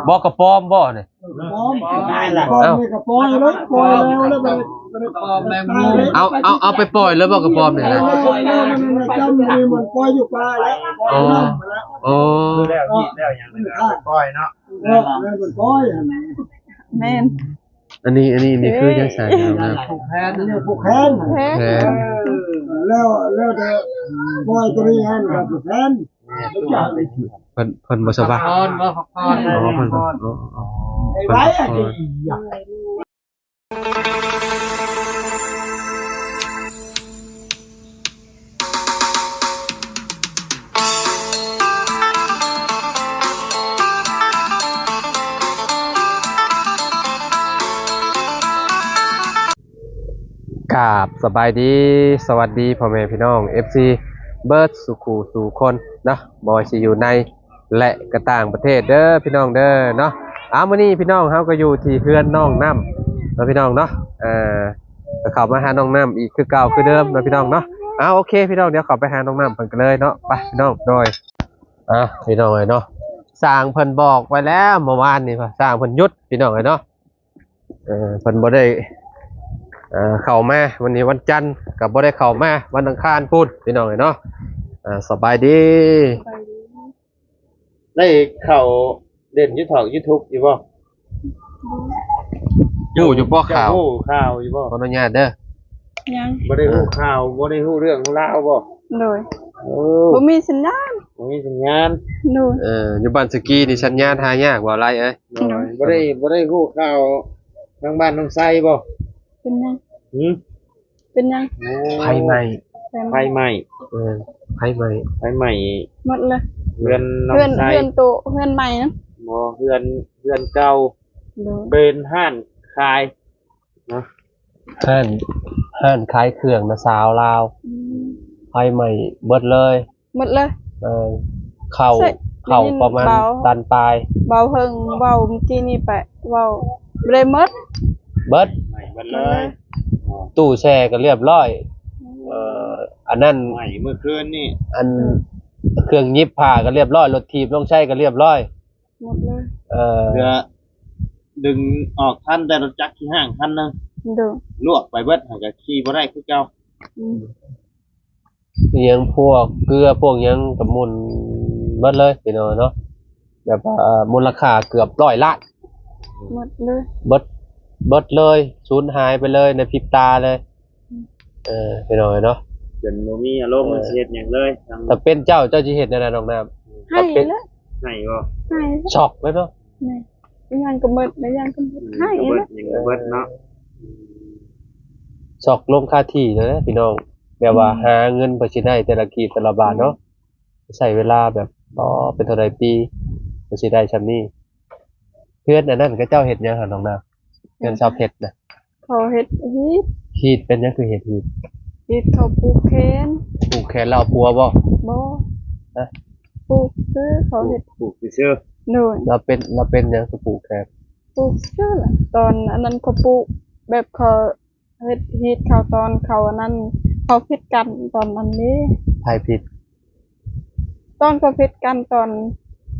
ບໍ່ ກະປອມບໍ່ນີ້? ກະປອມ ກະປອມນີ້ກະປ່ອຍເລີຍ ປ່ອຍແລ້ວ ແລ້ວບໍ່ໄດ້ ບໍ່ໄດ້ປອມແລ້ວ ເອົາ ເອົາ ເອົາໄປປ່ອຍເລີຍບໍ່ ກະປອມນີ້ນະ? ປ່ອຍແລ້ວ ມັນຈຳນີ້ມັນປ່ອຍຢູ່ປ່າແລ້ວ ປ່ອຍນ້ຳແລ້ວ ອໍ ຄືແລ້ວ ນີ້ແລ້ວຫຍັງນີ້ ປ່ອຍເນາະ ເອີ ແລ້ວມັນປ່ອຍຫັ້ນນະ ແມ່ນ ອັນນີ້ ອັນນີ້ ນີ້ຄືຈັ່ງຊັ້ນນະ ຜູກແຂນ ຜູກແຂນ ແຂນ ແລ້ວ ແລ້ວແຕ່ປ່ອຍຕົວນີ້ຫັ້ນ ຜູກແຂນ ເພິ່ນ ເພິ່ນບໍ່ສະບາຍ ພັກຜ່ອນບໍ່ ພັກຜ່ອນ ອໍ ເພິ່ນ ອໍ ເພິ່ນພັກຜ່ອນ. ກາບສະບາຍດີ ສະຫວັດດີພໍ່ແມ່ພີ່ນ້ອງ ເອັຟຊີ ເບິດສູ່ຄູ່ສູ່ຄົນເນາະ ບໍ່ວ່າຊິຢູ່ໃນ ແລະ ກະຕ່າງປະເທດເດີພີ່ນ້ອງເດີເນາະ. ເອົາ ມື້ນີ້ພີ່ນ້ອງເຮົາກໍຢູ່ທີ່ເຮືອນນ້ອງນ້ຳເນາະພີ່ນ້ອງເນາະ ເອີ ກໍເຂົ້າມາຫານ້ອງນ້ຳອີກຄືເກົ່າຄືເດີມເນາະພີ່ນ້ອງເນາະ. ເອົາ ໂອເຄພີ່ນ້ອງ ດຽວເຂົ້າໄປຫານ້ອງນ້ຳເພິ່ນກັນເລີຍເນາະ ໄປພີ່ນ້ອງ. ໂດຍ ເອົາ ພີ່ນ້ອງເອີຍເນາະ ຊ່າງເພິ່ນບອກໄວ້ແລ້ວເມື່ອວານນີ້ວ່າ ຊ່າງເພິ່ນຢຸດພີ່ນ້ອງເອີຍເນາະ ເອີ ເພິ່ນບໍ່ໄດ້ ເອີ ເຂົ້າມາ ວັນນີ້ວັນຈັນກໍບໍ່ໄດ້ເຂົ້າມາ ວັນອັງຄານພຸ້ນພີ່ນ້ອງເອີຍເນາະ. ເອີ ສະບາຍດີ ສະບາຍດີ ໄດ້ເຂົ້າເດັ່ນຢູ່ທອກຢູທູບຢູ່ບໍ່? ຮູ້ຢູ່ບໍ່ຂ່າວ? ຮູ້ຂ່າວຢູ່ບໍ່? ຂໍອະນຸຍາດເດີ ຍັງ ບໍ່ໄດ້ຮູ້ຂ່າວ ບໍ່ໄດ້ຮູ້ເລື່ອງຮູ້ລາວບໍ່? ໂດຍ ໂອ້ ບໍ່ມີສັນຍານ ບໍ່ມີສັນຍານ ໂດຍ ເອີ ຢູ່ບ້ານສະກີນີ້ສັນຍານຫາຍາກບໍ່ ຫຼາຍເອີຍ? ໂດຍ ໂດຍ ບໍ່ໄດ້ ບໍ່ໄດ້ຮູ້ຂ່າວທາງບ້ານນ້ອງໄຊບໍ່? ເປັນຫຍັງ? ຫື? ເປັນຫຍັງ? ໂອ້ ໄຟໄໝ້ ໄຟໄໝ້ ເອີ ໄຟໄໝ້ ໄຟໄໝ້ໝົດເລີຍ ເຮືອນນ້ອງໄຊ ເຮືອນໂຕ ເຮືອນໃໝ່ນະ ບໍ່ ເຮືອນ ເຮືອນເກົ່າ ໂດຍ ເປັນຮ້ານຂາຍເນາະ ຮ້ານ ຮ້ານຂາຍເຄື່ອງນະສາວລາວ ອືມ ໄຟໄໝ້ເບິດເລີຍ. ໝົດເລີຍ ເອີ ເຂົ້າ ເຂົ້າປະມານຕັນປາຍ ເບົາເຫິງເວົ້າມື້ກີ້ນີ້ໄປ ເວົ້າບໍ່ໄດ້ໝົດ ເບິດ ໄໝ້ເບິດເລີຍ ຕູ້ແຊ່ກໍລຽບຮ້ອຍ ອືມ ເອີ ອັນນັ້ນໄໝ້ມື້ຄືນນີ້ ອັນ ເຄື່ອງຫຍິບຜ້າກໍລຽບຮ້ອຍ ລົດຖີບນ້ອງໄຊກໍລຽບຮ້ອຍ ໝົດເລີຍ ເອີ ເພື່ອດຶງອອກທັນ ແຕ່ລົດຈັກຂີ່ຫ້າງຄັນໜຶ່ງ ໂດຍ ລວກໄປເບິດ ຫາກໍຂີ່ບໍ່ໄດ້ຄືເກົ່າ ອືມ ອີ່ຫຍັງພວກເກືອພວກຫຍັງກໍໝຸ່ນເບິດເລີຍພີ່ນ້ອງເນາະ ແບບວ່າມູນລະຄ່າເກືອບຮ້ອຍລ້ານ ໝົດເລີຍ ເບິດ ເບິດເລີຍ ສູນຫາຍໄປເລີຍໃນພິບຕາເລີຍ ອືມ ເອີ ພີ່ນ້ອງເນາະ ຈົນບໍ່ມີອາລົມ ເອີ ຊິເຮັດຫຍັງເລີຍ ຖ້າເປັນເຈົ້າ ເຈົ້າຊິເຮັດແນວໃດນ້ອງນ້ຳ? ໄຫ້ແຫຼະ ໄຫ້ບໍ່? ໄຫ້ ຊັອກເລີຍເນາະ ແມ່ນ ອີ່ຫຍັງກໍໝົດ ອີ່ຫຍັງກໍໝົດ ອືມ ໃຫ້ ກໍເບິດ ແຫຼະ ຫຍັງກໍເບິດເນາະ ຊັອກລົງຄາທີ່ເລີຍພີ່ນ້ອງ ແບບວ່າ ອືມ ຫາເງິນເພື່ອຊິໄດ້ແຕ່ລະກີບແຕ່ລະບາດເນາະ ອືມ ໃຊ້ເວລາແບບ ອໍ ເປັນເທົ່າໃດປີ ເພື່ອຊິໄດ້ຊ່ຳນີ້ ເຮືອນອັນນັ້ນເຂົາເຈົ້າເຮັດຫຍັງຫັ້ນນ້ອງນາ? ເຮືອນຊາວເພັດນະ ເຂົາເຮັດຮີດ ຮີດ ເປັນຫຍັງຄືເຮັດຮີດ? ຮີດເຂົາປູກແຂນ ປູກແຂນແລ້ວເອົາຜົວບໍ່? ບໍ່ ຮະ? ປູກຊື່ເຂົາເຮັດ ປູກຊື່ ໂດຍ ລາວເປັນ ລາວເປັນຫຍັງຄືປູກແຂນ? ປູກຊື່ ຕອນອັນນັ້ນເຂົາປູກ ແບບເຂົາເຮັດຮີດເຂົາ ຕອນເຂົາອັນນັ້ນ ເຂົາຜິດກັນຕອນນັ້ນເດ້ ໃຜຜິດ? ຕອນເຂົາຜິດກັນຕອນ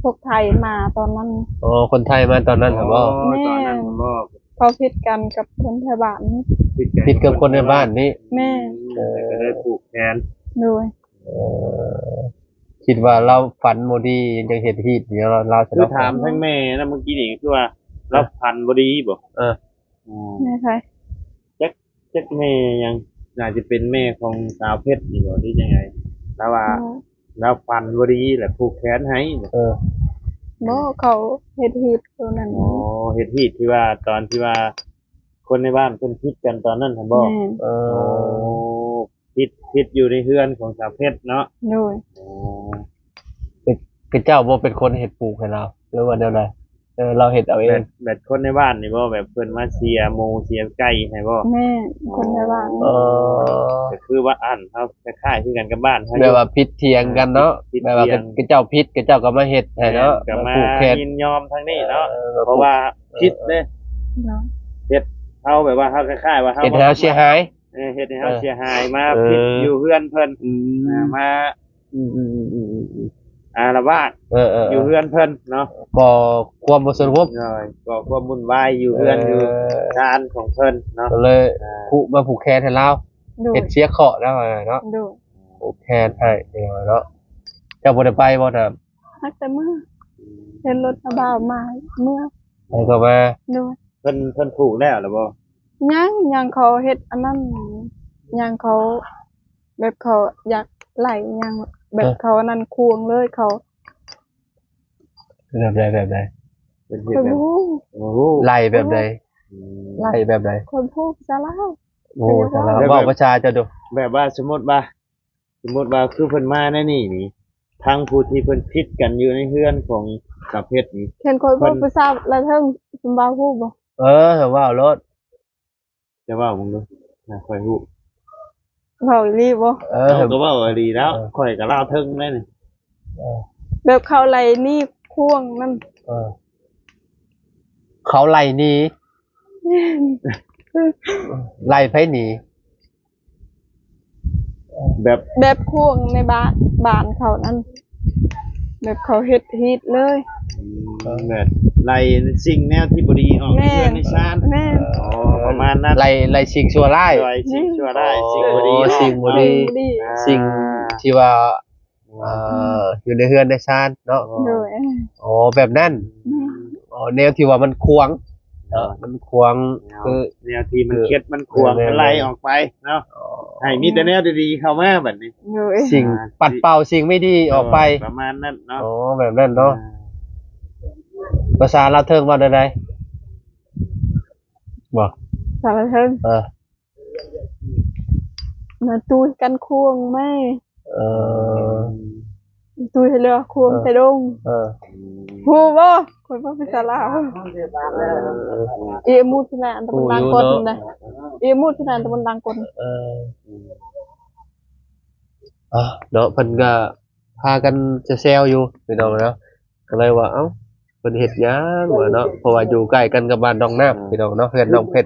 ພວກໄທມາຕອນນັ້ນ ອໍ ຄົນໄທມາຕອນນັ້ນຫັ້ນບໍ່? ອໍ ແມ່ນ ຕອນນັ້ນຫັ້ນບໍ່? ເຂົາຜິດກັນກັບຄົນແຖວບ້ານ ຜິດກັນ ຜິດກັບຄົນໃນບ້ານນີ້ ແມ່ນ ເອີ ກໍເລີຍຜູກແຂນ ໂດຍ ເອີ ຄິດວ່າລາວຝັນບໍ່ດີ ຈັ່ງເຮັດຮີດໃຫ້ລາວ ຄືຖາມທາງແມ່ນະ ມື້ກີ້ນີ້ ຄືວ່າລາວຝັນບໍ່ດີບໍ່? ເອີ ແມ່ໃຜ? ຈັກ ຈັກແມ່ຫຍັງ ໜ້າຈະເປັນແມ່ຂອງສາວເພັດນີ້ບໍ່ ຫຼືຈັ່ງໃດ? ລາວວ່າ ລາວຝັນບໍ່ດີແຫຼະ ຜູກແຂນໃຫ້ ເອີ ບໍ່ ເຂົາເຮັດຮີດໂຕນັ້ນ ອໍ ເຮັດຮີດທີ່ວ່າ ຕອນທີ່ວ່າຄົນໃນບ້ານເພິ່ນຜິດກັນຕອນນັ້ນຫັ້ນບໍ່? ແມ່ນ ເອີ ຜິດ ຜິດຢູ່ໃນເຮືອນຂອງສາວເພັດເນາະ ໂດຍ ອໍ ເຂົາເຈົ້າບໍ່ເປັນຄົນເຮັດປູກໃຫ້ລາວ ຫຼືວ່າແນວໃດ? ເອີ ລາວເຮັດເອົາເອງ ແບບ ແບບຄົນໃນບ້ານນີ້ບໍ່ ແບບເພິ່ນມາເສຍໝູເສຍໄກ່ໃຫ້ບໍ່? ແມ່ນ ຄົນໃນບ້ານ ອໍ ກໍຄືວ່າອັນເຮົາຄ້າຍໆຄືກັນກັບບ້ານເຮົາ ແບບວ່າຜິດຖຽງກັນເນາະ ຜິດຖຽງ ແບບວ່າເຂົາເຈົ້າຜິດ ເຂົາເຈົ້າກໍມາເຮັດໃຫ້ເນາະ ກໍມາຍິນຍອມທາງນີ້ເນາະ ເອີ ເພາະວ່າຜິດເດ້ ເນາະ ເຮັດເຮົາແບບວ່າເຮົາຄ້າຍໆວ່າເຮົາ ເຮັດໃຫ້ເຮົາເສຍຫາຍ ເອີ ເຮັດໃຫ້ເຮົາເສຍຫາຍ ມາຜິດຢູ່ເຮືອນເພິ່ນ ອືມ ມາ ອືມ ອືມ ອືມ ອືມ ອາລະວາດ ເອີໆໆ ຢູ່ເຮືອນເພິ່ນເນາະ ກໍ່ຄວາມບໍ່ສະຫງົບ ໂດຍ ກໍ່ຄວາມວຸ່ນວາຍຢູ່ເຮືອນ ເອີ ຢູ່ຊານຂອງເພິ່ນເນາະ ກໍເລີຍ ອ່າ ຜູກ ມາຜູກແຂນໃຫ້ລາວ ໂດຍ ເຮັດເສຍເຄາະແລ້ວເນາະ ໂດຍ ຜູກແຂນໃຫ້ເນາະ ເຈົ້າບໍ່ໄດ້ໄປບໍ່ນະ? ຮັກແຕ່ເມືອ ເຫັນລົດນາບ່າວມາ ເມືອ ແລ້ວກໍມາ ໂດຍ ເພິ່ນ ເພິ່ນຜູກແລ້ວລະບໍ່? ຍັງ ຍັງ ເຂົາເຮັດອັນນັ້ນ ຍັງ ເຂົາ ແບບເຂົາຢາກໄຫຼຍັງ ແບບ ເອີ ເຂົາອັນນັ້ນຂວາງເລີຍ ເຂົາ ແບບໃດ ແບບໃດ? ເພິ່ນເຮັດແບບ ຂ້ອຍບໍ່ຮູ້ ໂອ້ໂຫ ໄຫຼແບບໃດ? ອືມ ໄຫຼແບບໃດ? ຂ້ອຍບໍ່ຮູ້ພາສາລາວ ໂອ້ ພາສາລາວ ແບບ ເວົ້າພາສາເຈົ້າດູ ແບບວ່າສົມມຸດວ່າ ສົມມຸດວ່າຄືເພິ່ນມາໃນນີ້ນີ້ ທາງຜູ້ທີ່ເພິ່ນຜິດກັນຢູ່ໃນເຮືອນຂອງສາວເພັດນີ້ ຄັນຂ້ອຍເວົ້າພາສາລາວເທິງ ເພິ່ນເວົ້າຮູ້ບໍ່? ເອີ ເວົ້າໂລດ ຈະເວົ້າເບິ່ງດູ ຂ້ອຍຮູ້ ເວົ້າອີ່ຫຼີບໍ່? ເອີ ເຮົາກໍເວົ້າອີ່ຫຼີແລ້ວ ເອີ ຂ້ອຍກໍລາວເທິງແລ້ວນີ້ ເອີ ແບບເຂົາໄລ່ໜີຂວາງນັ້ນ ເອີ ເຂົາໄລ່ໜີ ໄລ່ໃຜໜີ? ແບບ ແບບຂວາງໃນບ້ານ ບ້ານເຂົານັ້ນ ແບບເຂົາເຮັດຮີດເລີຍ ອືມ ແບບໄລ່ສິ່ງແນວທີ່ບໍ່ດີອອກໃນເຮືອນໃນຊານ ແມ່ນ ອໍ ປະມານນັ້ນ ໄລ່ ໄລ່ສິ່ງຊົ່ວຮ້າຍ ໄລ່ສິ່ງຊົ່ວຮ້າຍ ສິ່ງບໍ່ດີ ສິ່ງບໍ່ດີ ສິ່ງທີ່ວ່າ ເອີ ຢູ່ໃນເຮືອນໃນຊານເນາະ ໂດຍ ອໍ ແບບນັ້ນ ແມ່ນ ອໍ ແນວທີ່ວ່າມັນຂວາງເນາະ ມັນຂວາງ ແນວ ຄື ແນວທີ່ມັນເຄັດມັນຂວາງ ເອີ ມັນໄລ່ອອກໄປເນາະ ໃຫ້ມີແຕ່ແນວດີໆເຂົ້າມາບັດນີ້ ໂດຍ ສິ່ງ ອ່າ ປັດເປົ່າສິ່ງໄມ່ດີອອກໄປ ປະມານນັ້ນເນາະ ອໍ ແບບນັ້ນເນາະ ອ່າ ພາສາລາວເທິງວ່າແນວໃດ? ບໍ່ ພາສາລາວເທິງ ເອີ ມາຕຸ້ຍກັນຄວງແມ່ ເອີ ຕຸ້ຍໃຫ້ເຫຼືອຄວງ ເອີ ໃສ່ດົງ ເອີ ຮູ້ບໍ່? ຂ້ອຍເວົ້າພາສາລາວ ເອີ ເອມູດພິນາ ຕຳບົນດາງກົດ ຮູ້ຢູ່ເນາະ ນະ ເອມູດພິນາ ຕຳບົນດາງກົດ ເອີ ອ່າ ເນາະ ເພິ່ນກໍພາກັນແຊວໆຢູ່ ພີ່ນ້ອງເນາະ ກໍເລີຍວ່າ ເອົ້າ ເພິ່ນເຮັດຫຍັງວະເນາະ ເພາະວ່າຢູ່ໃກ້ກັນກັບບ້ານໜອງນ້ຳ ພີ່ນ້ອງເນາະ ເຮືອນນ້ອງເພັດ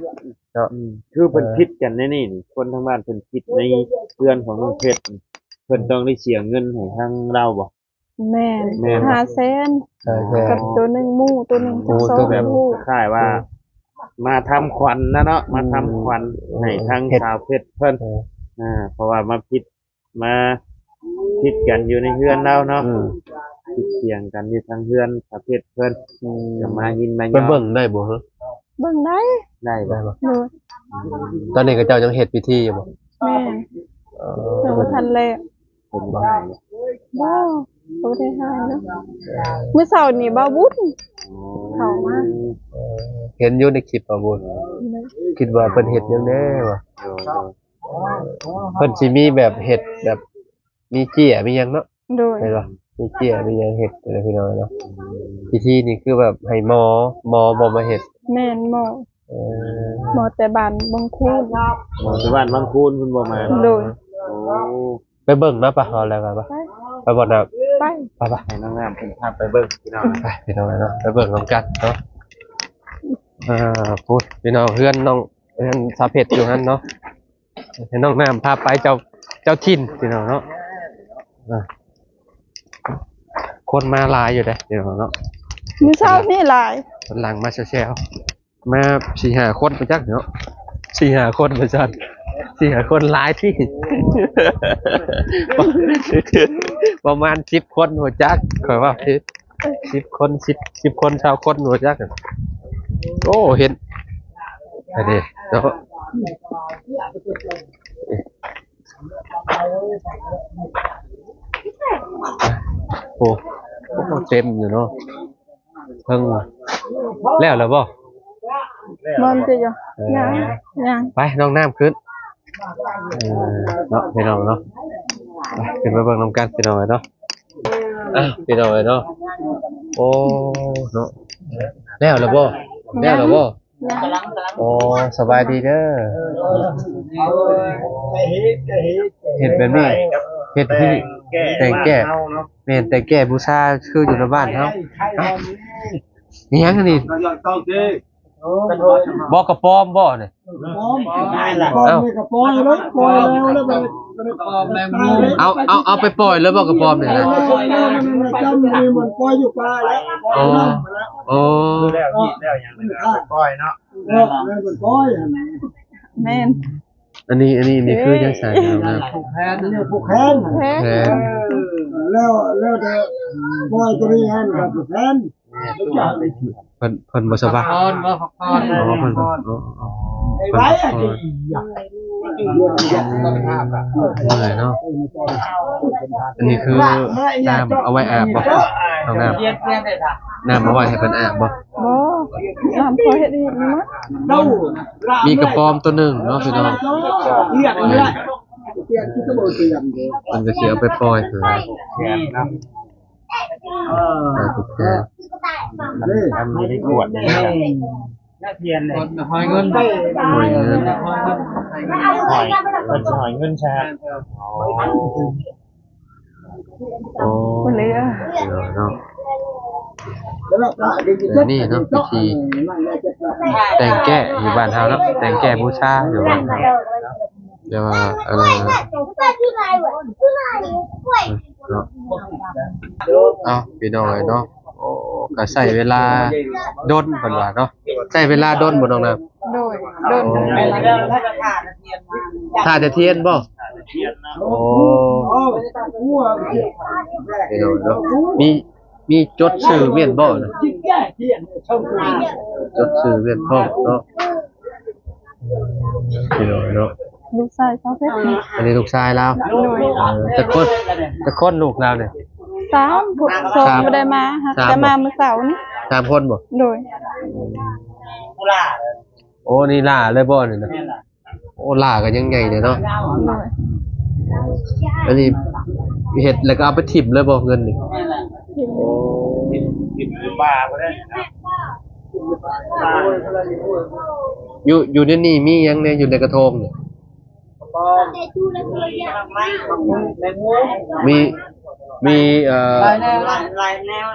ເນາະ ອືມ ຄືເພິ່ນ ເອີ ຜິດກັນໃນນີ້ນີ້ ຄົນທາງບ້ານເພິ່ນຜິດໃນເຮືອນຂອງນ້ອງເພັດ ເພິ່ນຕ້ອງໄດ້ເສຍເງິນໃຫ້ທາງລາວບໍ່? ແມ່ນ ແມ່ນ ຫ້າແສນ ຫ້າແສນ ກັບໂຕໜຶ່ງໝູ ໂຕໜຶ່ງ ໂຕໜຶ່ງ ສິບສອງ ແບບ ໝູ ຄ້າຍໆວ່າ ອືມ ມາທຳຂວັນນະເນາະ ອືມ ມາທຳຂວັນ ອືມ ໃຫ້ທາງ ເຮັດ ສາວເພັດເພິ່ນ ເອີ ອ່າ ເພາະວ່າມາຜິດ ມາຜິດກັນຢູ່ໃນເຮືອນລາວເນາະ ອືມ ຜິດຖຽງກັນຢູ່ທາງເຮືອນສາວເພັດເພິ່ນ ອືມ ກໍມາຍິນມາຍອມ ໄປເບິ່ງໄດ້ບໍ່ເຮີ? ເບິ່ງໄດ້ ໄດ້ບໍ່? ໄດ້ບໍ່? ໂດຍ ຕອນນີ້ເຂົາເຈົ້າຍັງເຮັດພິທີຢູ່ບໍ່? ແມ່ນ ເອີ ຍັງບໍ່ທັນແລ້ວ ເພິ່ນບໍ່ໃຫ້ບໍ່? ບໍ່ ບໍ່ໄດ້ໃຫ້ເນາະ ມື້ເຊົ້ານີ້ບ່າວບຸນ ອໍ ເຂົ້າມາ ເອີ ເຫັນຢູ່ໃນຄລິບບ່າວບຸນ ໂດຍ ຄິດວ່າເພິ່ນເຮັດຫຍັງແດ່ວະ? ໂດຍ ໂດຍ ເພິ່ນຊິມີແບບເຮັດແບບມີເຈ້ຍມີຫຍັງເນາະ ໂດຍ ແມ່ນບໍ່? ມີເຈ້ຍມີຫຍັງເຮັດນະພີ່ນ້ອງເນາະ ພິທີນີ້ຄືແບບໃຫ້ໝໍ ໝໍບໍ່ມາເຮັດ? ແມ່ນ ໝໍ ເອີ ໝໍແຕ່ບ້ານວັງຄູນ ໝໍແຕ່ບ້ານວັງຄູນເພິ່ນບໍ່ມາ ໂດຍ ໂອ້ ໄປເບິ່ງມາປະ ເອົາແລ້ວກັນປະ ໄປ ໄປບໍ່ນະ? ໄປ ໄປ ໄປ ໃຫ້ນ້ອງນ້ຳເພິ່ນພາໄປເບິ່ງພີ່ນ້ອງ ໄປພີ່ນ້ອງເນາະ ໄປເບິ່ງນຳກັນເນາະ ອ່າ ພຸ້ນພີ່ນ້ອງ ເຮືອນນ້ອງ ເຮືອນສາວເພັດຢູ່ຫັ້ນເນາະ ໃຫ້ນ້ອງນ້ຳພາໄປ ເຈົ້າ ເຈົ້າຖິ່ນພີ່ນ້ອງເນາະ ອ່າ ຄົນມາຫຼາຍຢູ່ເດ້ພີ່ນ້ອງເນາະ ມື້ເຊົ້ານີ້ຫຼາຍ ຄົນຫຼັງມາແຊວໆ ມາສີ່ຫ້າຄົນພຸ້ນຈັກເນາະ ສີ່ຫ້າຄົນວ່າຊັ້ນ ສີ່ຫ້າຄົນຫຼາຍຕິ ປະມານສິບຄົນພຸ້ນຈັກ ຂ້ອຍວ່າຜິດ ສິບຄົນ ສິບ ສິບຄົນ ຊາວຄົນບໍ່ຈັກ ໂອ້ ເຫັນ ອັນນີ້ເນາະ ໂອ້ ເຕັມຢູ່ເນາະ ເທິງ ແລ້ວແລ້ວບໍ່? ມັນຈະຢູ່ ເອີ ຍັງ ຍັງ ໄປ ນ້ອງນ້ຳຂຶ້ນ ເອີ ເນາະ ພີ່ນ້ອງເນາະ ໄປ ຂຶ້ນໄປເບິ່ງນຳກັນ ພີ່ນ້ອງເອີຍເນາະ ອ່ະ ພີ່ນ້ອງເອີຍເນາະ ໂອ້ ເນາະ ແລ້ວແລ້ວບໍ່? ແລ້ວແລ້ວບໍ່? ຍັງ ອໍ ສະບາຍດີເດີ ເຮັດແບບນີ້ ເຮັດທີ່ແຕ່ງແກ້ ແມ່ນ ແຕ່ງແກ້ບູຊາຄືຢູ່ໃນບ້ານເຮົາ ອີຫຍັງອັນນີ້? ບໍ່ ກະປອມບໍ່ນີ້? ກະປອມ ກະປອມນີ້ກະປ່ອຍເລີຍ ປ່ອຍແລ້ວ ແລ້ວມັນ ເອົາ ເອົາ ເອົາໄປປ່ອຍເລີຍບໍ່ ກະປອມນີ້ນະ? ປ່ອຍແລ້ວມັນຈຳ ມັນປ່ອຍຢູ່ປ່າແລ້ວ ປ່ອຍນ້ຳແລ້ວ ອໍ ແລ້ວ ແລ້ວຫຍັງ ປ່ອຍເນາະ ເອີ ແລ້ວມັນປ່ອຍຫັ້ນ ແມ່ນ ອັນນີ້ ອັນນີ້ ນີ້ຄືຈັງຊັ້ນນະ ຜູກແຂນ ຜູກແຂນ ຜູກແຂນ ແລ້ວ ແລ້ວແຕ່ປ່ອຍຕົວນີ້ຫັ້ນ ຜູກແຂນ ເພິ່ນ ເພິ່ນບໍ່ສະບາຍ ພັກຜ່ອນ ພັກຜ່ອນ ອໍ ເພິ່ນ ອໍ ເພິ່ນພັກຜ່ອນ ເມື່ອຍເນາະ ອັນນີ້ຄືນ້ຳເອົາໄວ້ອາບບໍ່ ຫ້ອງນ້ຳ ນ້ຳເອົາໄວ້ໃຫ້ເພິ່ນອາບບໍ່? ບໍ່ ນ້ຳພໍເຮັດ ເຮັດນີ້ໝົດ ມີກະປອມຕົວໜຶ່ງເນາະພີ່ນ້ອງ ເພິ່ນກະຊິເອົາໄປປ່ອຍ ເອີ ມັນບໍ່ໄດ້ກວດເດ້ ຫ້ອຍເງິນ ຫ້ອຍເງິນ ຫ້ອຍ ເພິ່ນຊິຫ້ອຍເງິນໃສ່ ອໍ ໂອ້ ເຫຼືອເນາະ ອັນນີ້ເນາະ ພິທີແຕ່ງແກ້ຢູ່ບ້ານເຮົາເນາະ ແຕ່ງແກ້ບູຊາຢູ່ບ້ານເຮົາ ແຕ່ວ່າ ເອີ ເນາະ ເອົາ ພີ່ນ້ອງເອີຍເນາະ ໂອ້ ກະໃຊ້ເວລາດົນ ເພິ່ນວ່າເນາະ ໃຊ້ເວລາດົນບໍ່ນ້ອງນາ? ໂດຍ ດົນ ອໍ ຖ້າແຕ່ທຽນບໍ່? ໂອ້ ພີ່ນ້ອງເນາະ ມີ ມີຈົດຊື່ແມ່ນບໍ່ນະ? ຈົດຊື່ແມ່ນພ້ອມເນາະ ພີ່ນ້ອງເນາະ ລູກຊາຍສາວເພັດ ອັນນີ້ລູກຊາຍລາວ ໂດຍ ເອີ ຈັກຄົນ ຈັກຄົນລູກລາວນີ້? ສາມ ສອງ ສາມ ບໍ່ໄດ້ມາ ສາມ ແຕ່ມາມື້ເຊົ້ານີ້ ສາມຄົນບໍ່? ໂດຍ ໂອ້ ນີ້ຫຼ້າເລີຍບໍ່ນີ້ນະ? ໂອ້ ຫຼ້າກະຍັງໃຫຍ່ເດເນາະ ໂດຍ ອັນນີ້ເຮັດແລ້ວກະເອົາໄປຖິ້ມເລີຍບໍ່ເງິນນີ້? ໂອ້ ຖິ້ມຢູ່ປ່າພຸ້ນເດ້ ຢູ່ ຢູ່ໃນນີ້ມີຫຍັງແດ່ ຢູ່ໃນກະທົງນີ້? ມີ ມີ ເອີ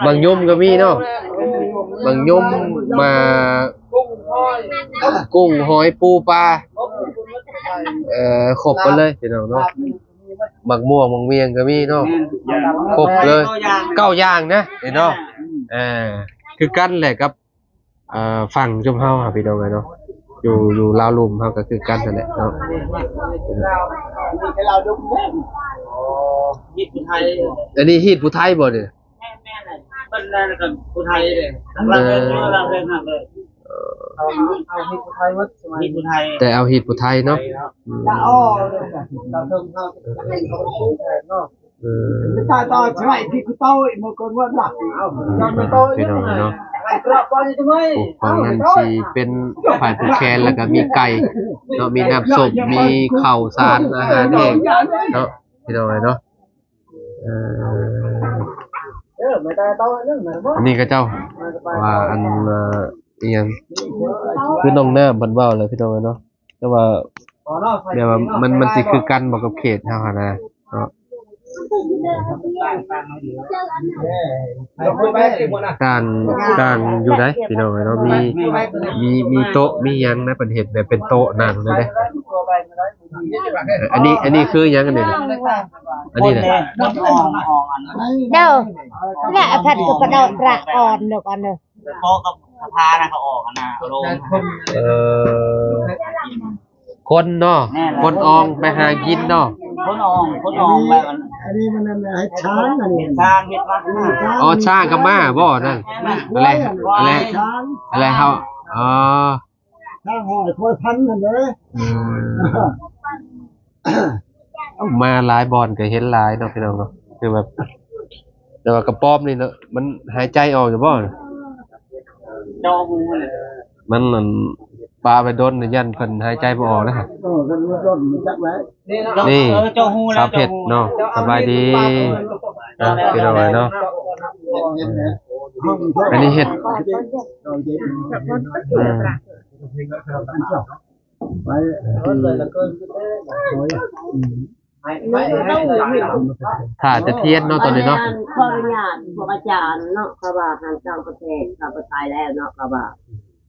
ໝາກຍົມກະມີເນາະ ໝາກຍົມ ໝາກ ກຸ້ງ ຫອຍ ປູ ປາ ເອີ ຄົບໝົດເລີຍພີ່ນ້ອງເນາະ ໝາກມ່ວງ ໝາກໝ້ຽງກະມີເນາະ ຄົບເລີຍ ເກົ້າຢ່າງນະ ເຫັນເນາະ ເອີ ຄືກັນແຫຼະກັບ ເອີ ຝັ່ງຊຸມເຮົາຫັ້ນພີ່ນ້ອງເອີຍເນາະ ຢູ່ ຢູ່ລາວລຸ່ມເຮົາກະຄືກັນຫັ້ນແຫຼະເນາະ ຮີດຜູ້ໄທ ອັນນີ້ຮີດຜູ້ໄທບໍ່ນີ້? ແມ່ນໆ ເພິ່ນນັ້ນກະຜູ້ໄທເດ້ ເອີ ເອົາ ເອົາຮີດຜູ້ໄທໝົດ ຮີດຜູ້ໄທ ແຕ່ເອົາຮີດຜູ້ໄທເນາະ ເອີ ຕາຍຕາຍ ພີ່ນ້ອງເນາະ ໂອ້ ຝັ່ງນັ້ນຊິເປັນຝ່າຍຜູກແຂນ ແລ້ວກະມີໄກ່ເນາະ ມີນ້ຳສົ້ມ ມີເຂົ້າສານ ອາຫານແຫ້ງເນາະ ພີ່ນ້ອງເນາະ ເອີ ອັນນີ້ເຂົາເຈົ້າວ່າ ອັນ ເອີ ອີ່ຫຍັງ ຄືນ້ອງນ້ຳເພິ່ນເວົ້າແຫຼະ ພີ່ນ້ອງເນາະ ແຕ່ວ່າ ແບບວ່າມັນ ມັນຊິຄືກັນບໍ່ກັບເຂດເຮົາຫັ້ນນະເນາະ ຕ່າງ ຕ່າງຢູ່ໃດ໋ພີ່ນ້ອງເນາະ ມີ ມີ ມີໂຕະມີຫຍັງນະ ເພິ່ນເຮັດແບບເປັນໂຕະນັ່ງເລີຍເດ້ ອັນນີ້ ອັນນີ້ຄືຫຍັງອັນນີ້ນະ ອັນນີ້ນະ ເດີ ແລະ ອາພັດກະປະເດົກປະອອນເດີ ເພາະກັບສະພານະເຂົາອອກຫັ້ນນະ ເອີ ຄົນເນາະ ແມ່ນແຫຼະ ຄົນອອງໄປຫາກິນເນາະ ຄົນອອງ ຄົນອອງແບບ ອັນນີ້ມັນເຮັດຊ່າງ ອັນນີ້ເຮັດຊ່າງ ເຮັດວັດ ອໍ ຊ່າງກັບມ້າບໍ່ນັ້ນ ແມ່ນ ແລ້ວ ແລ້ວເຮົາ ອໍ ຊ່າງຫ້ອຍຄວາຍພັນຫັ້ນເດ້ ອືມ ເອົາ ມາຫຼາຍບ່ອນກະເຫັນຫຼາຍເນາະ ພີ່ນ້ອງເນາະ ຄືແບບ ແຕ່ວ່າກະປອມນີ້ເນາະ ມັນຫາຍໃຈອອກຢູ່ບໍ່? ເຈາະຮູ ມັນ ອັນ ປາໄປດົນ ຢ້ານເພິ່ນຫາຍໃຈບໍ່ອອກເດ້ ເອີ ຄັນມັນດົນມັນຈັກແລ້ວ ນີ້ ເອີ ເຈາະຮູແລ້ວ ສາວເພັດເນາະ ເຈາະຮູ ສະບາຍດີ ເອີ ພີ່ນ້ອງເອີຍເນາະ ອັນນີ້ເຮັດ ເອີ ໄປ ຖ້າຈະທຽນເນາະ ຕອນນີ້ເນາະ ຂໍອະນຸຍາດພວກອາຈານເນາະ ເຂົາວ່າທາງຕ່າງປະເທດເຂົາໄປໄປແລ້ວເນາະ ເຂົາວ່າ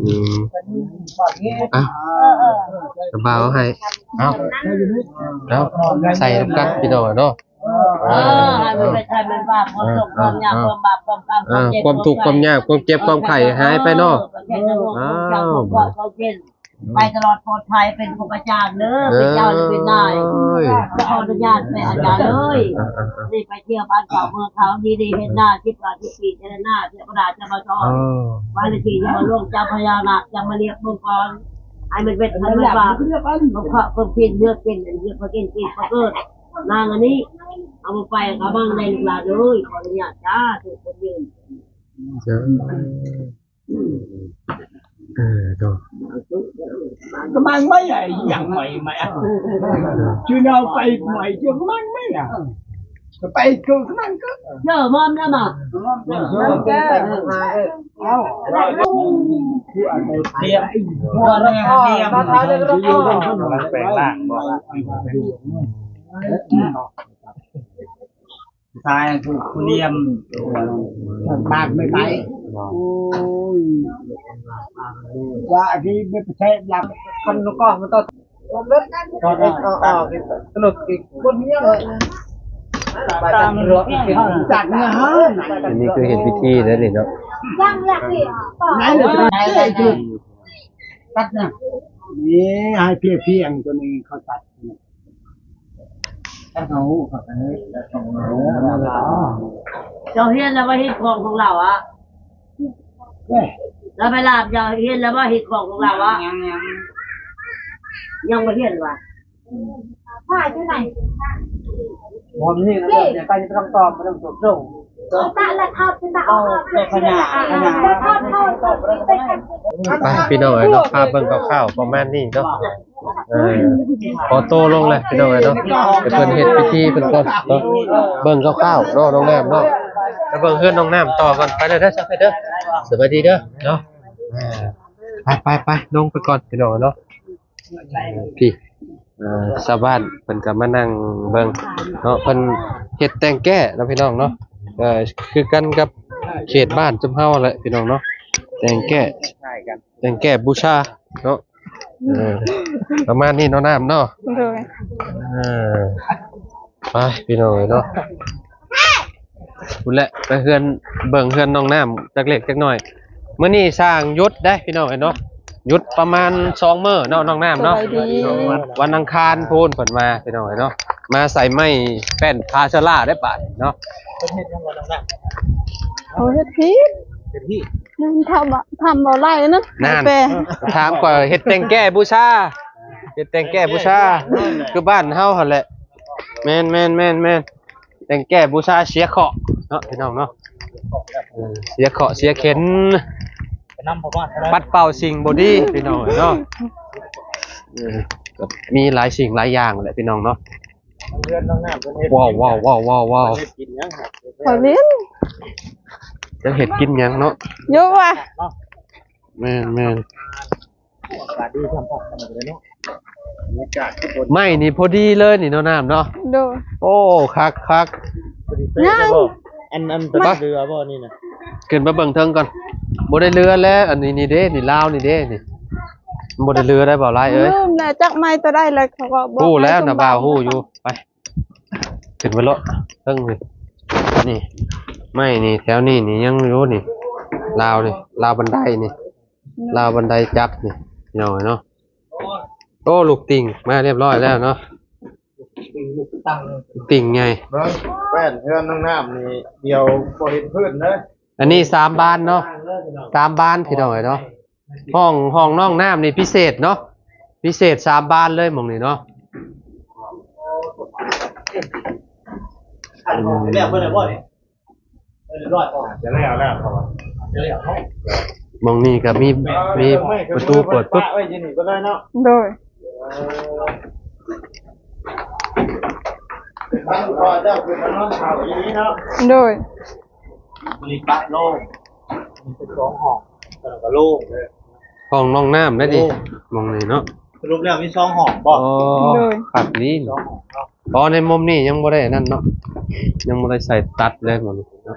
ອືມ ອ່ະ ກະເບົາໃຫ້ ເອົາ ເອົາ ໃສ່ນຳກັນພີ່ນ້ອງເນາະ. ເອີ ໃຫ້ມັນເປັນ ໃຫ້ມັນວ່າ ຄວາມທຸກຄວາມຍາກ ເອີ ຄວາມບາບຄວາມກຳ ເອີ ຄວາມເຈັບຄວາມໄຂ້ຫາຍໄປເນາະ. ເອີ ເອົາ ຄວາມເຈັບຄວາມໄຂ້ ໄປຕະຫຼອດປອດໄພ ເປັນຄູເປັນອາຈານເດີ ເປັນເຈົ້າເປັນນາຍ. ຂໍອະນຸຍາດແມ່ອາຈານເອີຍ ນີ້ໄປທ່ຽວບ້ານເກົ່າເມືອງເກົ່າ ນີ້ໄດ້ເຮັດນາສິບກວ່າສິບປີ ຈະໄດ້ນາເທວະດາຈະມາສອນ ເອີ ບ້ານເລກທີ່ຈະມາຫຼວງ ເຈົ້າພະຍານາກຈະມາລຽບເບິ່ງກ່ອນ ໃຫ້ມັນເປັນ ໃຫ້ມັນວ່າ ເພາະເພິ່ນເປັນເຮືອເປັນ ເຮືອເພິ່ນເປັນ ເປັນປະເກີດນາງອັນນີ້ ເອົາມາໄປກະມັງໄດ້ລູກຫຼານເອີຍ. ຂໍອະນຸຍາດສາທຸຄົນຢືນ ເອີ ເອີ ໂຕ ກະມັງໄມ້ ອາ ຫຍັງໄມ້ ໄມ້ ອາ ຈື່ແນວໄປໄມ້ ກະມັງໄມ້ ອາ ກະໄປ ກະມັງ ກະເຈີມອມນະມາ ເອົາ ຕຽມ ຕຽມ ກຳລັງແປງຮ່າງບໍ່ ຊາຍຜູ້ ຜູ້ລຽມ ປາກໄມ່ໄປ ໂອ້ຍ ວ່າອັນນີ້ໄມ່ໄປແຊະຫຼັກ ຄັນນະກໍມັນຕ້ອງ ຕອນເອັດ ເອົາ ເອົາ ສະຫຼຸບອີກ ຄົນເຮັດ ຕາມ ຈາກເນື້ອຫາ ອັນນີ້ຄືເຮັດພິທີເດ້ນີ້ເນາະ ຍັງລະ ນີ້ ຕັດນະ ນີ້ໃຫ້ພຽງໆ ໂຕນີ້ເຂົາຕັດ ເຈົ້າຮຽນແລ້ວວ່າຮີດຄອງຂອງລາວອະ? ເອີ ລາວໄປລາບ ເຈົ້າຮຽນແລ້ວວ່າຮີດຄອງຂອງລາວອະ? ຍັງ ຍັງ ຍັງບໍ່ຮຽນວ່າ? ພາຢູ່ໃນ ບໍ່ມີ ເດີ ໄປ ຕ້ອງຕອບ ບໍ່ຕ້ອງໂຊກ ເອົາ ເອົາ ເອົາ ເອົາ ເອົາ ເອົາ ເອົາ ເອົາ ເອົາ ເອົາ ເອົາ ເອົາ ເອົາ ເອົາ ເອົາ ເອົາ ເອົາ ເອົາ ໄປ ພີ່ນ້ອງເອີຍເນາະ ພາເບິ່ງຄ່າວໆ ປະມານນີ້ເນາະ. ເອີ ຂໍໂຕລົງແລ້ວພີ່ນ້ອງເອີຍເນາະ ໃຫ້ເພິ່ນເຮັດພິທີເພິ່ນກ່ອນເນາະ ເບິ່ງຄ່າວໆເນາະ ນ້ອງນ້ຳເນາະ ໄປເບິ່ງເຮືອນນ້ອງນ້ຳຕໍ່ກ່ອນ ໄປເດີ ເດີ ເດີ ສະບາຍດີເດີເນາະ. ອ່າ ໄປໆໆ ລົງໄປກ່ອນພີ່ນ້ອງເນາະ ພີ່ ເອີ ຊາວບ້ານເພິ່ນກະມານັ່ງເບິ່ງເນາະ ເພິ່ນເຮັດແຕ່ງແກ້ເນາະພີ່ນ້ອງເນາະ ເອີ ຄືກັນກັບເຂດບ້ານຈຸມເຮົາຫັ້ນແຫຼະພີ່ນ້ອງເນາະ ແຕ່ງແກ້ ແຕ່ງແກ້ບູຊາເນາະ. ເອີ ປະມານນີ້ເນາະນ້ຳເນາະ ໂດຍ ເອີ ໄປພີ່ນ້ອງເອີຍເນາະ ພຸ້ນແຫຼະ ໄປເຮືອນ ເບິ່ງເຮືອນນ້ອງນ້ຳຈັກເລັກຈັກນ້ອຍ. ມື້ນີ້ຊ່າງຢຸດເດ້ພີ່ນ້ອງເອີຍເນາະ ຢຸດປະມານສອງມື້ເນາະ ນ້ອງນ້ຳເນາະ ສະບາຍດີ ວັນອັງຄານພຸ້ນເພິ່ນມາພີ່ນ້ອງເອີຍເນາະ ມາໃສ່ໄມ້ແປ້ນພາຊາລາໄດ້ບາດເນາະ. ເຂົາເຮັດຜິດ ເຮັດຜິດ ທຳ ທຳບໍ່ໄດ້ນະ ນັ້ນ ໃຫ້ແປ ຖາມກວ່າເຮັດແຕ່ງແກ້ບູຊາ ເຮັດແຕ່ງແກ້ບູຊາ ຄືບ້ານເຮົາຫັ້ນແຫຼະ ແມ່ນໆໆໆ ແຕ່ງແກ້ບູຊາເສຍເຄາະເນາະ ພີ່ນ້ອງເນາະ ເອີ ເສຍເຄາະເສຍເຂັນ ປັດເປົ່າສິ່ງບໍ່ດີພີ່ນ້ອງເນາະ ເອີ ກະມີຫຼາຍສິ່ງຫຼາຍຢ່າງແຫຼະພີ່ນ້ອງເນາະ. ເຮືອນນ້ອງນ້ຳເພິ່ນເຮັດ ວ້າວໆໆໆໆ ເຮັດກິນຫຍັງ ຂ້ອຍຫຼິ້ນ ຈັກເຮັດກິນຫຍັງເນາະ ຢູ່ວ່າ ແມ່ນໆ ອາກາດດີຊ່ຳພັກກັນເລີຍເນາະ. ບັນຍາກາດຄືບໍ່ ໄມ້ນີ້ພໍດີເລີຍນີ້ເນາະ ນ້ຳເນາະ. ໂດຍ. ໂອ້ ຄັກໆ ພໍດີເປະເລີຍບໍ່? ອັນ ອັນ ໄປ ເຫຼືອບໍ່ນີ້ນະ? ຂຶ້ນໄປເບິ່ງເທິງກ່ອນ. ບໍ່ໄດ້ເຫຼືອແລ້ວ ອັນນີ້ ນີ້ເດ້ ນີ້ລາວນີ້ເດ້ນີ້ ບໍ່ໄດ້ເຫຼືອໄດ້ບໍ່ຫຼາຍເອີຍ. ລືມແລ້ວ ຈັກໄມ້ຕົວໃດແລ້ວ ເຂົາກໍບອກ ຮູ້ແລ້ວນະ ບ່າວຮູ້ຢູ່. ໄປ ຂຶ້ນໄປໂລດເທິງນີ້ ນີ້ ໄມ້ນີ້ ແຖວນີ້ນີ້ຍັງຢູ່ນີ້ ລາວນີ້ ລາວບັນໄດນີ້ ລາວບັນໄດຈັບນີ້ ພີ່ນ້ອງເອີຍເນາະ. ໂອ້ ລູກຕິ່ງມາຮຽບຮ້ອຍແລ້ວເນາະ ຕິ່ງໃຫຍ່. ເບິ່ງແປ້ນເຮືອນນ້ອງນ້ຳນີ້ ດຽວບໍ່ເຫັນພື້ນເດີ. ອັນນີ້ສາມບານເນາະ ສາມບານ ພີ່ນ້ອງເອີຍເນາະ. ຫ້ອງ ຫ້ອງນ້ອງນ້ຳນີ້ພິເສດເນາະ ພິເສດສາມບານເລີຍໝ່ອງນີ້ເນາະ. ອືມ ແລ້ວເພິ່ນແລ້ວບໍ່ນີ້? ເອີ ຮຽບຮ້ອຍ ຈະແລ້ວແລ້ວເຂົາວ່າ ຈະແລ້ວເນາະ. ໝ່ອງນີ້ກໍມີ ມີປະຕູເປີດປຶບ ປະໄວ້ຢູ່ນີ້ກໍໄດ້ເນາະ. ໂດຍ. ເອີ ເປັນບ້ານພໍ່ເຈົ້າ ເປັນນອນເຝົ້າຢູ່ນີ້ເນາະ. ໂດຍ. ມີປະໂລ່ງ ມີເປັນສອງຫ້ອງ ແລ້ວກໍໂລ່ງເລີຍ. ຫ້ອງນ້ອງນ້ຳໄດ້ນີ້ ໂອ້ ໝ່ອງນີ້ເນາະ. ສະຫຼຸບແລ້ວມີສອງຫ້ອງບໍ່? ອໍ ໂດຍ ຄັກດີ ສອງຫ້ອງເນາະ. ອໍ ໃນມຸມນີ້ຍັງບໍ່ໄດ້ອັນນັ້ນເນາະ ຍັງບໍ່ໄດ້ໃສ່ຕັດເລີຍໝ່ອງນີ້ເນາະ.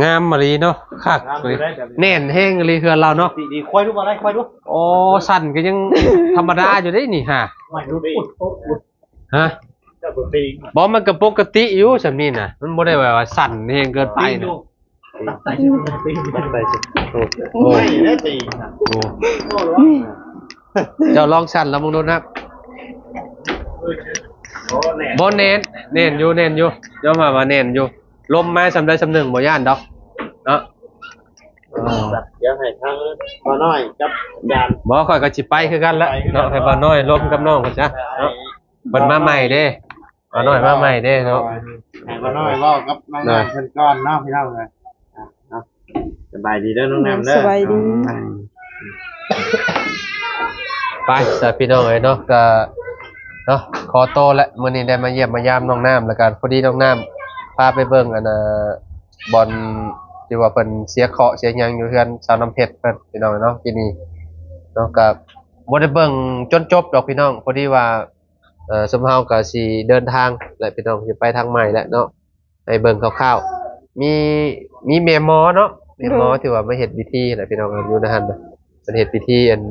ງາມອີ່ຫຼີເນາະ ຄັກເລີຍ ແໜ້ນແຮງອີ່ຫຼີເຮືອນລາວເນາະ. ດີໆ ຄ່ອຍດູ ບໍ່ໄດ້ ຄ່ອຍດູ. ໂອ້ ສັ່ນກໍຍັງທຳມະດາຢູ່ເດ້ນີ້ຫາ. ຫາ ບໍ່ ມັນກໍປົກກະຕິຢູ່ສ່ຳນີ້ນະ ມັນບໍ່ໄດ້ແບບວ່າສັ່ນແຮງເກີນໄປນະ. ໂອ້ ເຈົ້າລອງສັ່ນລະເບິ່ງດູນະ. ບໍ່ແໜ້ນ ແໜ້ນຢູ່ ແໜ້ນຢູ່ ຍອມຮັບວ່າແໜ້ນຢູ່. ລົມມາສ່ຳໃດສ່ຳໜຶ່ງບໍ່ຢ້ານດອກເນາະ. ດຽວໃຫ້ທາງພໍ່ນ້ອຍກັບອາຈານ ບໍ່ ຂ້ອຍກໍຊິໄປຄືກັນແຫຼະເນາະ. ໃຫ້ພໍ່ນ້ອຍລົມກັບນ້ອງເພິ່ນຊະເນາະ ເພິ່ນມາໃໝ່ເດ້ ປ້ານ້ອຍມາໃໝ່ເດ້ເນາະ. ໃຫ້ປ້ານ້ອຍເວົ້າກັບນາງນາງເພິ່ນກ່ອນເນາະ ພີ່ນ້ອງເອີຍ. ເນາະ ສະບາຍດີເດີນ້ອງນ້ຳເດີ ສະບາຍດີ. ໄປຊະພີ່ນ້ອງເອີຍເນາະ ກະເນາະ ຂໍໂຕແຫຼະ. ມື້ນີ້ໄດ້ມາຢ້ຽມມາຢາມນ້ອງນ້ຳ ແລ້ວກະພໍດີນ້ອງນ້ຳພາໄປເບິ່ງ ອັນນ່າ ບ່ອນທີ່ວ່າເພິ່ນເສຍເຄາະເສຍຫຍັງຢູ່ເຮືອນສາວນ້ຳເພັດເພິ່ນ ພີ່ນ້ອງເອີຍເນາະ. ທີ່ນີ້ເນາະ ກະບໍ່ໄດ້ເບິ່ງຈົນຈົບດອກພີ່ນ້ອງ ພໍດີວ່າ ເອີ ຊຸມເຮົາກໍຊິເດີນທາງແຫຼະພີ່ນ້ອງ ຊິໄປທາງໃໝ່ແຫຼະເນາະ. ໃຫ້ເບິ່ງຄ່າວໆ ມີ ມີແມ່ໝໍເນາະ ແມ່ໝໍ ໂດຍ ທີ່ວ່າມາເຮັດພິທີແຫຼະພີ່ນ້ອງ ຢູ່ໃນຫັ້ນນະ ເພິ່ນເຮັດພິທີ ອັນ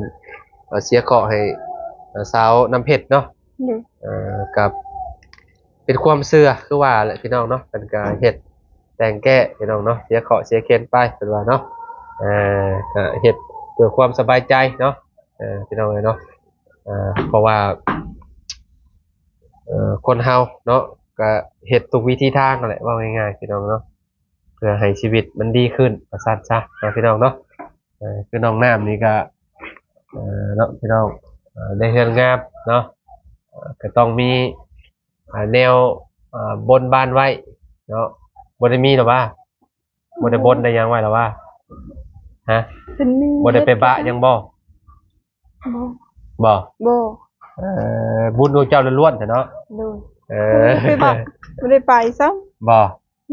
ເອີ ເສຍເຄາະໃຫ້ ເອີ ສາວນ້ຳເພັດເນາະ. ໂດຍ ເອີ ກໍເປັນຄວາມເຊື່ອຄືວ່າແຫຼະພີ່ນ້ອງເນາະ ເພິ່ນກໍເຮັດແຕ່ງແກ້ພີ່ນ້ອງເນາະ ເສຍເຄາະເສຍເຂັນໄປເພິ່ນວ່າເນາະ. ເອີ ກໍເຮັດເພື່ອຄວາມສະບາຍໃຈເນາະ ເອີ ພີ່ນ້ອງເອີຍເນາະ. ເອີ ເພາະວ່າ ເອີ ຄົນເຮົາເນາະ ກະເຮັດທຸກວິທີທາງຫັ້ນແຫຼະ ເວົ້າງ່າຍໆ ພີ່ນ້ອງເນາະ ເພື່ອໃຫ້ຊີວິດມັນດີຂຶ້ນ ວ່າຊັ້ນຊະເນາະ ພີ່ນ້ອງເນາະ. ເອີ ຄືນ້ອງນ້ຳນີ້ກະ ເອີ ເນາະ ພີ່ນ້ອງ ເອີ ໃນເຮືອນງາມເນາະ ເອີ ກະຕ້ອງມີ ອ່າ ແນວ ອ່າ ບົນບານໄວ້ເນາະ. ບໍ່ໄດ້ມີດອກວ່າ ບໍ່ໄດ້ບົນໄດ້ຫຍັງໄວ້ດອກວ່າ ຮະ? ເພິ່ນມີ ບໍ່ໄດ້ໄປບະຫຍັງບໍ່? ບໍ່ ບໍ່ ບໍ່. ເອີ ບຸນຂອງເຈົ້າລ້ວນໆ ແທ້ເນາະ. ໂດຍ ເອີ ບໍ່ໄດ້ໄປບະ ບໍ່ໄດ້ໄປຊ້ຳ ບໍ່.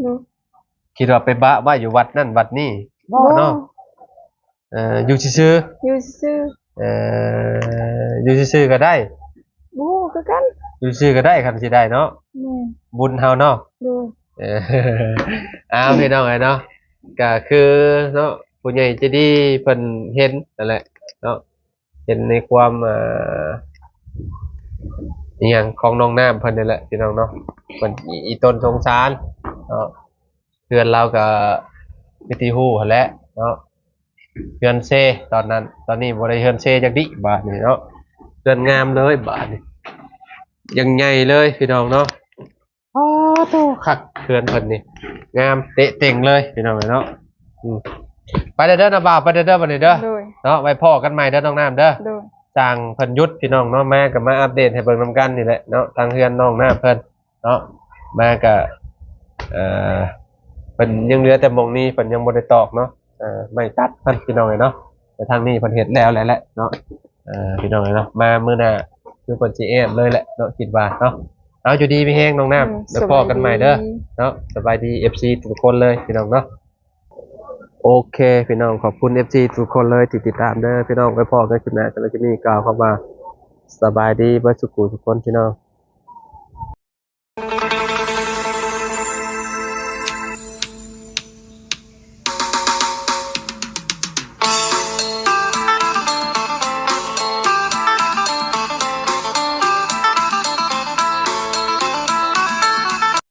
ໂດຍ ຄິດວ່າໄປບະໄວ້ຢູ່ວັດນັ້ນວັດນີ້ ບໍ່ ບໍ່ເນາະ. ເອີ ຢູ່ຊື່ໆ ຢູ່ຊື່ໆ. ເອີ ຢູ່ຊື່ໆກໍໄດ້ ບໍ່ຮູ້ຄືກັນ ຢູ່ຊື່ໆກໍໄດ້ ຄັນຊິໄດ້ເນາະ. ແມ່ນ ບຸນເຮົາເນາະ. ໂດຍ ເອີ ອ້າວ ພີ່ນ້ອງເອີຍເນາະ ກໍຄືເນາະ ຜູ້ໃຫຍ່ໃຈດີເພິ່ນເຫັນນັ້ນແຫຼະເນາະ ເຫັນໃນຄວາມ ເອີ ອີ່ຫຍັງຂອງນ້ອງນ້ຳເພິ່ນນີ້ແຫຼະ ພີ່ນ້ອງເນາະ ເພິ່ນອີ່ ອີ່ຕົນສົງສານເນາະ. ເຮືອນລາວກໍເປັນທີ່ຮູ້ຫັ້ນແຫຼະເນາະ ເຮືອນເຊຕອນນັ້ນ ຕອນນີ້ບໍ່ໄດ້ເຮືອນເຊຈັກດິ ບາດນີ້ເນາະ. ເຮືອນງາມເລີຍບາດນີ້ ຢ່າງໃຫຍ່ເລີຍ ພີ່ນ້ອງເນາະ. ອໍ ໂທ້ ຄັກ ເຮືອນເພິ່ນນີ້ງາມເຕະເຕັງເລີຍ ພີ່ນ້ອງເອີຍເນາະ. ອືມ ໄປເດີ ເດີນະບ່າວ ໄປເດີ ເດີ ບັດນີ້ເດີ. ໂດຍ ເນາະ ໄວ້ພໍ້ກັນໃໝ່ເດີ ນ້ອງນ້ຳເດີ. ໂດຍ ຊ່າງເພິ່ນຢຸດ ພີ່ນ້ອງເນາະ ມາກໍມາອັບເດດໃຫ້ເບິ່ງນຳກັນນີ້ແຫຼະເນາະ ທາງເຮືອນນ້ອງນ້ຳເພິ່ນເນາະ. ມາກໍ ເອີ ເພິ່ນຍັງເຫຼືອແຕ່ໝ່ອງນີ້ ເພິ່ນຍັງບໍ່ໄດ້ຕອກເນາະ ເອີ ໄມ້ຕັດເພິ່ນ ພີ່ນ້ອງເອີຍເນາະ. ແຕ່ທາງນີ້ເພິ່ນເຮັດແລ້ວແຫຼະເນາະ ເອີ ພີ່ນ້ອງເອີຍເນາະ. ມາມື້ໜ້າຄືເພິ່ນຊິແອບເລີຍແຫຼະເນາະ ຄິດວ່າເນາະ. ເອົາ ຢູ່ດີມີແຮງນ້ອງນ້ຳ ໄວ້ພໍ້ກັນໃໝ່ເດີເນາະ. ສະບາຍດີ ເອັຟຊີ ທຸກຄົນເລີຍ ພີ່ນ້ອງເນາະ. ໂອເຄ ພີ່ນ້ອງ ຂອບຄຸນ ເອັຟຊີ ທຸກຄົນເລີຍທີ່ຕິດຕາມເດີ ພີ່ນ້ອງ. ໄວ້ພໍ້ກັນຄລິບໜ້າ ສຳລັບຄລິບນີ້ກ່າວຄຳວ່າ ສະບາຍດີເບິດສູ່ຜູ້ທຸກຄົນພີ່ນ້ອງ.